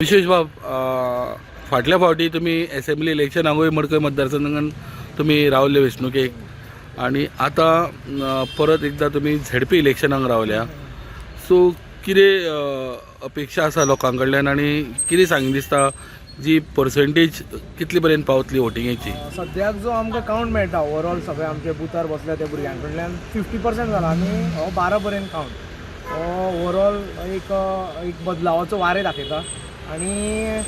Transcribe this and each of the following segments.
विशेश बाब, फाटल्या फावटी तुमी एसेंब्ली इलेक्शनाकूय मडकय मतदारसंघान तुमी रावले वेंचणुकेक आनी आतां परत एकदां तुमी झेडपी इलेक्शनाक रावल्या. सो कितें अपेक्षा आसा लोकां कडल्यान आनी कितें सांगीन दिसता, जी पर्संटेज कितले पर्यंत पावतली वोटिंगेची? सद्याक जो आमकां कावंट मेळटा, ओवरऑल सगळे आमचे बुथार बसल्या त्या भुरग्यां कडल्यान 50% जाला आनी हो 12 पर्यंत कावंट हो ओवरऑल एक एक बदलावाचो वारें दाखयता आनी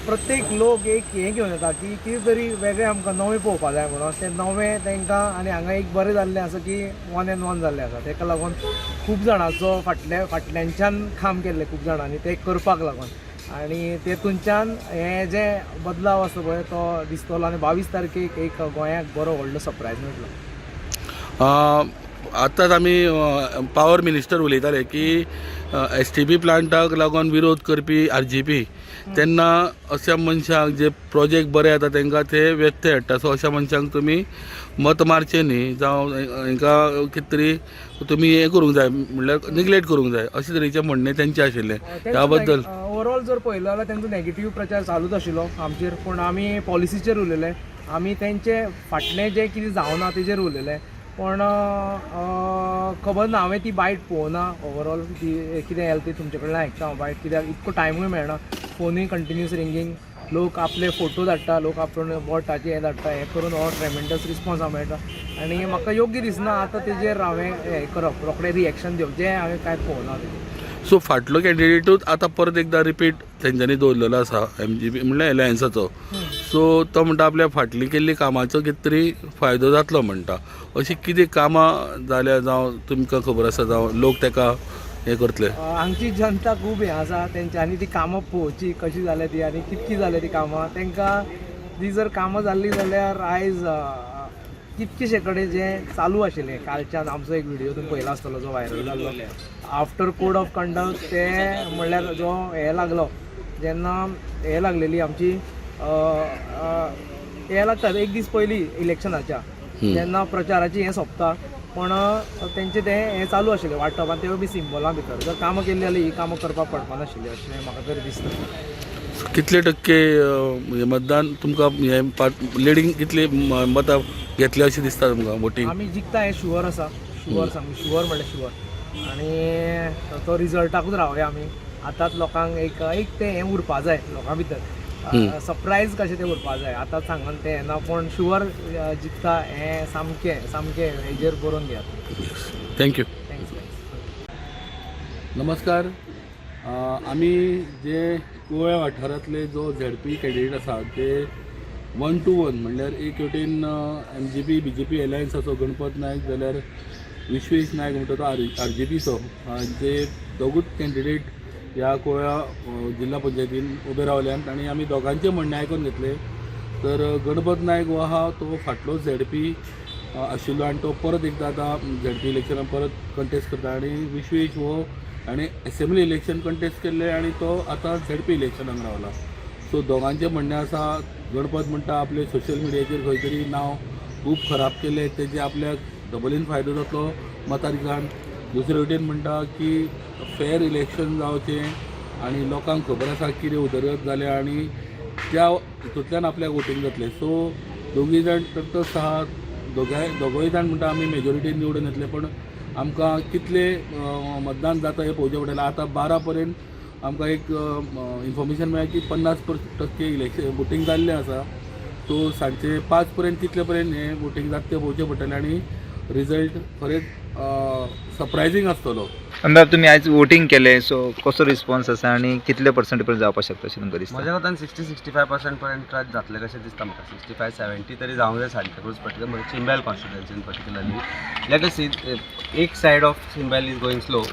प्रत्येक लोक एक हें घेवन येता की कितें तरी वेगळें आमकां नवें पळोवपा जाय म्हणून. तें नवें तांकां आनी हांगा एक बरें जाल्लें आसा की वन एंड वन जाल्लें आसा. ताका लागून खूब जाणांचो फाटल्या फाटल्यानच्यान काम केल्लें खूब जाणांनी तें करपाक लागून आनी तेतूनच्यान हें जें बदलाव आसा पळय तो दिसतलो आनी 22 तारखेक एक गोंयाक बरो व्हडलो सरप्रायज मेळटलो. आतांच आमी पावर मिनिस्टर उलयताले की एसटीपी प्लांटाक लागून विरोध करपी आरजीपी, तेन्ना अशा मनशांक जे प्रोजेक्ट बरे येता तांकां ते व्यत्यय हाडटा. सो अशा मनशांक तुमी मत मारचें न्ही, जावं हांकां कितें तरी तुमी हें करूंक जाय, म्हणल्यार निग्लेक्ट करूंक जाय, अशे तरेचें म्हणणें तेंचें आशिल्लें. त्या बद्दल? ओवरऑल जर पळयलो जाल्यार तेंचो नेगेटीव प्रचार चालूच आशिल्लो आमचेर, पूण आमी पॉलिसीचेर उरलेले. आमी तेंचे फाटलें जें कितें जावना तेजेर उरलेले. पूण खबर ना, हांवें ती बायट पळोवना. ओवरऑल ती कितें येयला ती तुमचे कडल्यान आयकता हांव बायट, कित्याक इतको टायमूय मेळना. फोनूय कंटिन्युअस रिंगींग, लोक आपले फोटो धाडटा, लोक आपूण बोटाचे हें धाडटा. हें करून हो ट्रेमेंडस रिस्पॉन्स हांव मेळटा आनी म्हाका योग्य दिसना आतां तेजेर हांवें हें करप, रोखडें रिएक्शन दिवप जें हांवें कांय पळोवना तेजेर. सो फाटलो कॅन्डिडेटूच आतां परत एकदां रिपीट तेंच्यांनी दवरलेलो आसा, एमजीपी म्हणल्यार एलायन्साचो. सो तो म्हणटा आपल्या फाटली केल्ली कामाचो कितें तरी फायदो जातलो म्हणटा. अशी कितें कामां जाल्या जावं तुमकां खबर आसा, जावं लोक ताका हें करतले? हांगची जनता खूब हें आसा, तेंच्यांनी ती कामां पळोवची कशी जाल्या ती आनी कितकी जाल्या ती कामां. तांकां ती जर कामां जाल्लीं जाल्यार आयज कितकेशे कडेन जें चालू आशिल्लें, कालच्यान आमचो एक व्हिडियो तुमी पळयला आसतलो जो व्हायरल जाल्लो आफ्टर कोड ऑफ कंडक्ट, ते म्हणल्यार जो हें लागलो जेन्ना हें लागलेली आमची हें लागता एक दीस पयलीं इलेक्शनाच्या तेन्ना प्रचाराची हें सोंपता, पण तेंचें तें हें चालू आशिल्लें वांटप आनी तेवूय बी सिम्बॉलां भितर जर कामां केल्लीं जाल्यार ही कामां करपाक पडपा नाशिल्लीं अशें म्हाका तरी दिसता. कितले टक्के म्हणजे मतदान तुमकां हें लिडींग कितली मतां घेतली अशें दिसता तुमकां वोटींग? आमी जिखता हें शुअर आसा, शुअर, सामकें शुअर म्हणल्यार शुअर. आनी तो रिजल्टाकूच रावया आमी. आतांच लोकांक एक एक तें हें उरपा जाय लोकां भितर, सरप्रायज कशें तें उरपा जाय. आतांच सांगून तें ना, पूण शुअर जिखता हें सामकें सामकें हेजेर बरोवन घेयात. Thank you. Thanks thanks. नमस्कार. आमी जे कुवळ्या वाठारांतले जो झेडपी कॅन्डिडेट आसा ते वन टू वन, म्हणल्यार एक वटेन एमजीपी बीजेपी एलायन्साचो गणपत नायक जाल्यार विश्वेश नायक म्हणटा तो आरजीपीचो, जे दोगूच कॅन्डिडेट ह्या कुवळ्या जिल्हा पंचायतीन उबे रावल्यात आनी आमी दोगांचें म्हणणें आयकून घेतलें. तर गणपत नायक हो आहा तो फाटलो झेडपी आशिल्लो आनी तो परत एकदां आतां झेडपी इलेक्शनाक परत कंटेस्ट करता आनी विश्वेश हो आनी एसेंब्ली इलेक्शन कंटेस्ट केल्ले आनी तो आतां झेडपी इलेक्शनाक रावला. सो दोगांचें म्हणणें आसा, गणपत म्हणटा आपले सोशल मिडियाचेर खंय तरी नांव खूब खराब केलें, तेजे आपल्याक डबलीन फायदो जातलो मताधिकान. दुसरे वटेन म्हणटा की फेर इलेक्शन जावचें आनी लोकांक खबर आसा कितें उदरगत जाल्या आनी त्या हितूंतल्यान आपल्याक वोटींग जातलें. सो दोगूय जाण तटस्थ आहा. दोगांय दोगूय जाण म्हणटा आमी मेजॉरिटीन निवडून येतले, पण आमकां कितले मतदान जाता हें पळोवचें पडटलें. आतां 12 पर्यंत आमकां एक इन्फॉर्मेशन मेळ्ळें की 50% इलेक्शन वोटींग जाल्लें आसा. सो सांजचे 5 पर्यंत कितले पर्यंत हें वोटींग जाता तें पळोवचें पडटलें आनी रिजल्ट खरेंच सरप्रायझींग आसतलो. अंदाज तुमी आयज वोटींग केलें, सो कसो रिस्पॉन्स आसा आनी कितले पर्संट पर्यंत जावपाक शकता अशें तुमकां दिसता? म्हज्या मतान 60-65% पर्यंत जातलें कशें दिसता म्हाका. 65 70 तरी जावंक जाय सांताक्रूज पर्टिक्युलर, म्हणजे चिंबल कॉन्स्टिट्युएन्सीन पर्टिक्युलरली. Let us सी, एक side of Chimbel is going slow,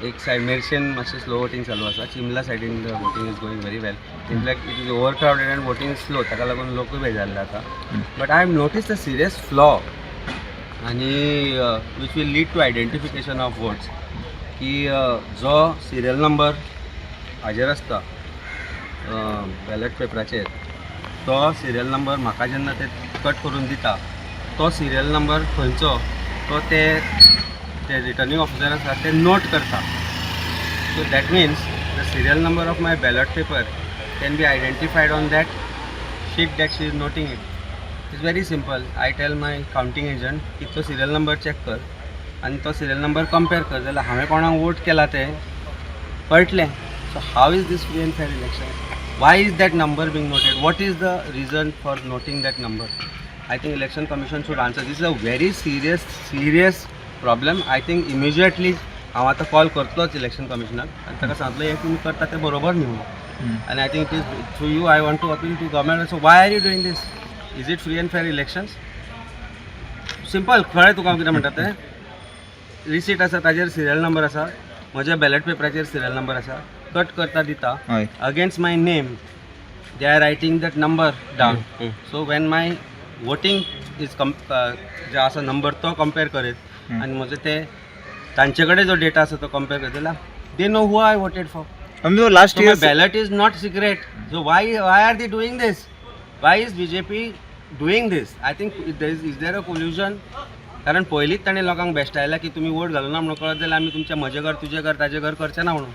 एक सायड मेरशेन मातशें स्लो वोटींग चालू आसा. चिंबला सायडीन voting is going very well. In fact, it is over crowded and voting slow. ताका लागून लोकूय बेजारले आतां. But I have notice a serious flaw आनी which will lead to identification of votes की जो सिरियल नंबर हाजेर आसता बॅलट पेपराचेर, तो सिरियल नंबर म्हाका जेन्ना ते कट करून दिता, तो सिरियल नंबर खंयचो तो ते ते रिटर्निंग ऑफिसर आसा ते नोट करता. So that means The serial number of my ballot paper can be identified on that sheet that she is noting it. It's very simple. I tell my counting agent की तो serial number check कर आनी तो serial number compare कर, जाल्यार हांवें कोणाक vote केला तें कळटलें. So how is this free and fair election? Why is that number being noted? What is the reason for noting that number? I think Election Commission should answer. This is a very serious serious problem. I think immediately हांव आतां call करतलोच election कमिशनाक आनी ताका सांगतलो हें तुमी करता तें बरोबर न्ही म्हणून. आनी I think it is through you I want to appeal to government. So why are you doing this? Is it free and fair elections? Simple, कळ्ळें तुका हांव कितें म्हणटा तें? रिसीट आसा, ताजेर सिरियल नंबर आसा, म्हज्या बॅलट पेपराचेर सिरियल नंबर आसा, कट करता दिता. हय. Against my name they are writing that number down. So when my voting is जे आसा नंबर तो कंपेर करीत आनी म्हजे ते तांचे कडेन जो डेटा आसा तो कंपेर करीत जाल्यार they know who I voted for. आमी last So my year ballot is not secret. So why are they doing this? Why is BJP doing this? I think there is there a collusion? कारण पयलींच ताणें लोकांक बेश्टायला की तुमी vote घालूना म्हणून कळत जाल्यार आमी तुमच्या म्हजें घर, तुजें घर, ताजें घर करचें ना म्हणून.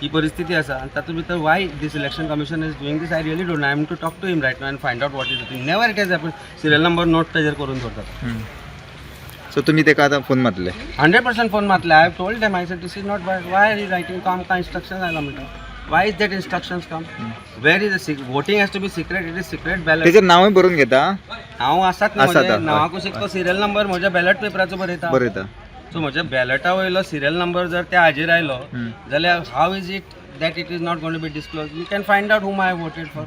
ही परिस्थिती आसा आनी तातूंत भितर why this Election Commission is doing this, I really don't. I am to talk to him right now and find out what is the thing. Never it has happen. Serial number note ताजेर करून दवरतात. So तुमी तेका आतां phone मारले? 100% phone मारले. I have told them, I said this is not, why are you writing? तो आमकां इन्स्ट्रक्शन आयला म्हणटा. Why is that instructions come? Where is the voting has to be secret? It is secret ballot. तेजेर नांवूय बरोवन घेता? हांव आसात न्हू आसात, म्हजे हय. नांवा कुशीक तो सिरियल नंबर म्हज्या बॅलट पेपराचो बरयता. बरयता. सो म्हज्या बॅलटा वयलो सिरियल नंबर जर त्या हाजेर आयलो जाल्यार how is it that it is not gonna be disclose? You can find out whom I voted for.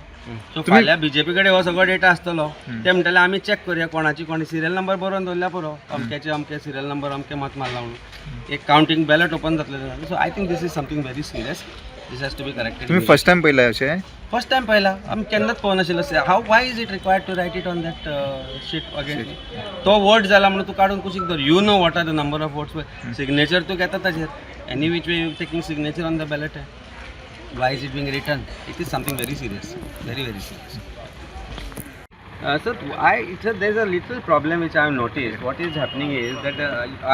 So फाल्यां बीजेपी कडेन हो सगळो डेटा आसतलो, ते म्हणटले आमी चॅक करुया कोणाची कोणी सिरियल नंबर बरोवन दवरल्या पुरो, अमक्याचे अमके सिरियल नंबर अमके मत मारला म्हणून. एक कावंटींग बॅलट ओपन जातलें. So I think this is something very serious. This has to be corrected. तुमी फर्स्ट टायम पयला अशें? फर्स्ट टायम पळयला आमी, केन्नाच पळोवनाशिल्लो. How, why is it required to write it on that sheet again? तो vote जाला म्हणून तूं काडून कुशीक दवर. You know what are the number of votes, signature तूं घेता ताजेर. Any which way you taking signature on the ballot. Why is it being written? It is something very serious, very very serious. Sir, there is a little problem which I have noticed. What is happening is that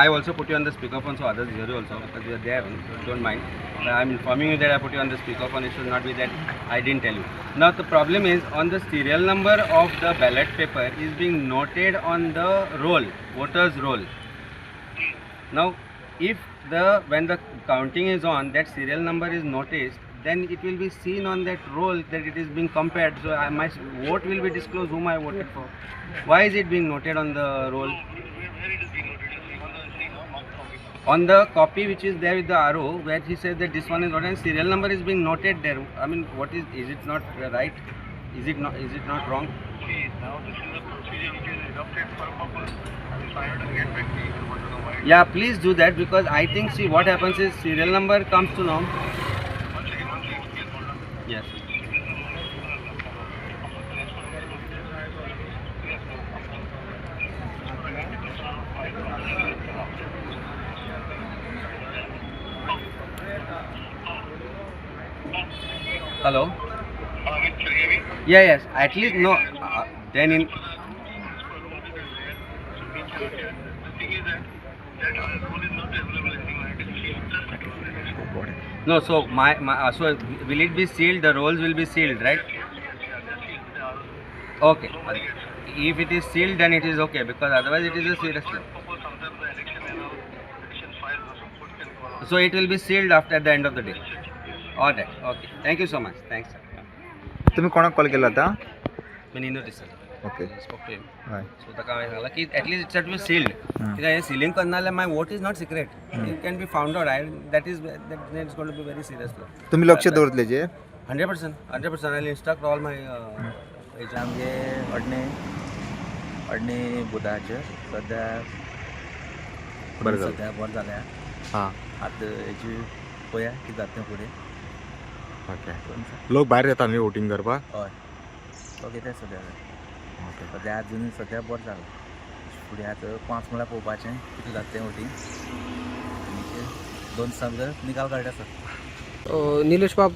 I also put you on the speakerphone, so others hear you also because you are there. Don't mind. But I am informing you that I put you on the speakerphone. It should not be that I didn't tell you. Now the problem is on the serial number of the ballot paper is being noted on the roll, voters roll. Now, if the when the counting is on, that serial number is noticed, then it will be seen on that roll that it is being compared. So my vote will be disclosed whom I voted for. Why is it being noted on the roll? On the copy which is there with the RO, where he says that this one is not, and serial number is being noted there. I mean, what is it not right? Is it not, is it not wrong? Yeah, please do that because I think, see, what happens is serial number comes to know. Yes. Hello. Yeah, yes. At least no. Then in. No, so my so will it be sealed? The rolls will be sealed, right? Okay. If it is sealed, then it is okay because otherwise it is a serious thing. So it will be sealed after the end of the day. All right. Okay. Thank you so much. Thanks, sir. Yeah. तुमी कोणाक call केला आतां? Menino D'Souza. Okay. Spoke to him. हय. So ताका हांवें सांगलां की at least it's to be sealed. कित्याक हें सिलींग करना जाल्यार my vote is not secret, it can be found out. I that is that is gonna be very serious. तुमी लक्ष दवरतले हेजेर? 100%, 100%. I instruct all my agent. आमगे अडणे अडणे बुधाचेर सद्या बरें जालें. सद्या बरें जाल्या. हां. आतां हेजी पळया कितें जाता तें फुडें. ओके, लोक भायर येता न्ही वोटींग करपाक? हय, लोक येता सद्या. ओके. सद्या आजून सद्या बरें जालां. फुडें आतां 5 म्हळ्यार पळोवपाचें कितें जाता तें वोटींग आनी 2 दिसां भितर निकाल काडटा सर. निलेश बाब,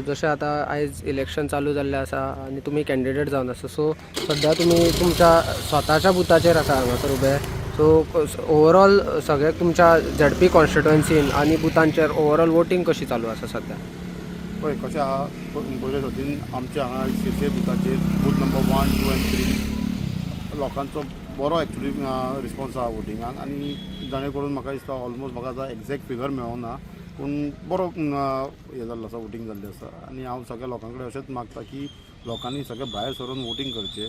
जशें आतां आयज इलेक्शन चालू जाल्लें आसा आनी तुमी कॅन्डिडेट जावन आसा, सो सद्या तुमी तुमच्या स्वताच्या बुथाचेर आसा हांगासर उबे. सो ओवरऑल सगळे तुमच्या झेडपी कॉन्स्टिट्युएन्सीन आनी बुथांचेर ओवरऑल वोटींग कशी चालू आसा सद्या? पळय कशें आहा, पयले सर्तीन आमच्या हांगा शिरसे बुथाचेर booth number 1, 2 and 3 लोकांचो बरो एक्चुली रिस्पॉन्स आहा वोटिंगाक. आनी जाणें करून म्हाका दिसता ऑलमोस्ट म्हाका आतां एग्जॅक्ट फिगर मेळोना, पूण बरो हें जाल्लो आसा, वोटींग जाल्लें आसा. आनी हांव सगळ्या लोकां कडेन अशेंच मागता की लोकांनी सगळे भायर सरून वोटींग करचें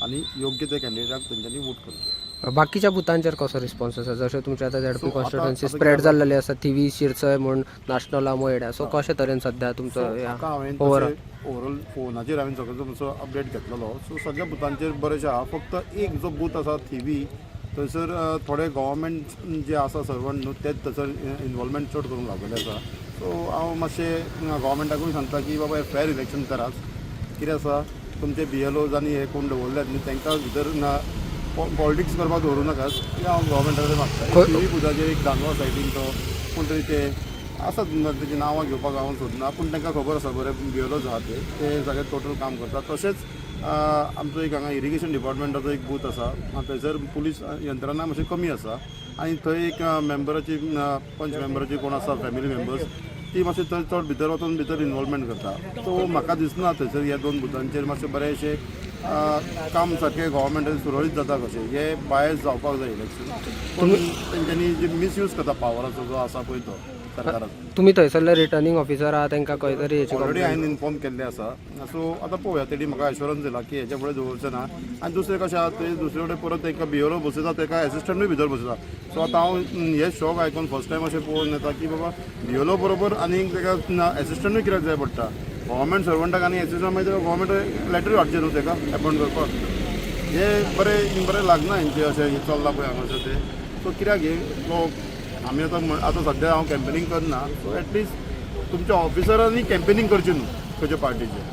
आनी योग्य त्या कॅन्डिडेटाक तेंच्यांनी वोट करचें. बाकीच्या बुथांचेर कसो रिस्पॉन्स आसा? जशें तुमचे आतां झेडपी So, आतां- कॉन्स्टिट्युएन्सी आतां स्प्रेड कितें जाल्लेली आसा, थिवी, शिरसय म्हूण, नाशनोला, मोयड्या, सो कशे तरेन सद्या तुमचो आतां हांवें ओवरऑल? ओवरऑल फोनाचेर हांवें सगळो तुमचो अपडेट घेतलेलो. सो सगळ्या बुथांचेर बरेंशें आहा. फक्त एक जो बूथ आसा थिवी, थंयसर थोडे गव्हर्मेंट जे आसा सर्वंट न्हू, तेच थंयसर इनवॉल्वमेंट चड करूंक लागलेले आसा. सो हांव मातशें गव्हर्मेंटाकूय सांगता की बाबा हे फेर इलेक्शन करात. कितें आसा, तुमचे बीएलओज आनी हे कोण दवरल्यात न्हू, तांकां भितर पॉलिटिक्स करपाक दवरूं नाकात, हें हांव गव्हर्मेंटा कडेन मागता. थिवी बुथाचेर एक दांडवा सायडीन तो कोण तरी ते आसात, तेजी नांवां घेवपाक हांव सोदना, पूण तांकां खबर आसा बरें बीएलओज आहा, ते ते सगळे टोटल काम करतात. तशेंच आमचो एक हांगा इरिगेशन डिपार्टमेंटाचो एक बूथ आसा. थंयसर पुलीस यंत्रणा मातशी कमी आसा आनी थंय एक मेंबराची, पंच मेंबराची कोण आसा फॅमिली मेंबर्स, ती मातशी थंय चड भितर वचून भितर इनवॉल्वमेंट करता. सो म्हाका दिसना थंयसर ह्या दोन बुथांचेर मातशें बरेंशें काम सारकें गव्हर्मेंटान सुरळीत जाता कशें. हे बायस जावपाक जाय इलेक्शन, पूण तेंच्यांनी जे मिसयूज करता पावराचो जो आसा पळय तो सरकाराचो. तुमी थंयसरले रिटर्निंग ऑफिसर आहा, तांकां खंय तरी हेची ऑलरेडी हांवें इन्फॉर्म केल्लें आसा. सो आतां पळोवया, तेणी म्हाका एश्योरन्स दिला की हेच्या फुडें दवरचें ना. आनी दुसरें कशें आहा, ते दुसरे कडेन परत तांकां बिएलओ बसयता, ताका एसिस्टंटूय भितर बसयता. सो आतां हांव हें शॉक आयकून फर्स्ट टायम अशें पळोवन येता की बाबा बिएलओ बरोबर आनी ताका एसिस्टंटूय कित्याक जाय पडटा गव्हर्मेंट सर्वंटाक? आनी एसिस्टंट मागीर गव्हर्मेंट लॅटरूय हाडचें न्हू ताका एपॉयंट करपाक. हे बरें बरें लागना हेंचें अशें हें चल्लां पळय हांगासर तें. सो कित्याक हें लोक आमी आतां आतां सद्या हांव कॅम्पेनींग करना, सो एटलिस्ट तुमच्या ऑफिसरांनी कॅम्पेनींग करचें न्हू खंयच्या पार्टीचें.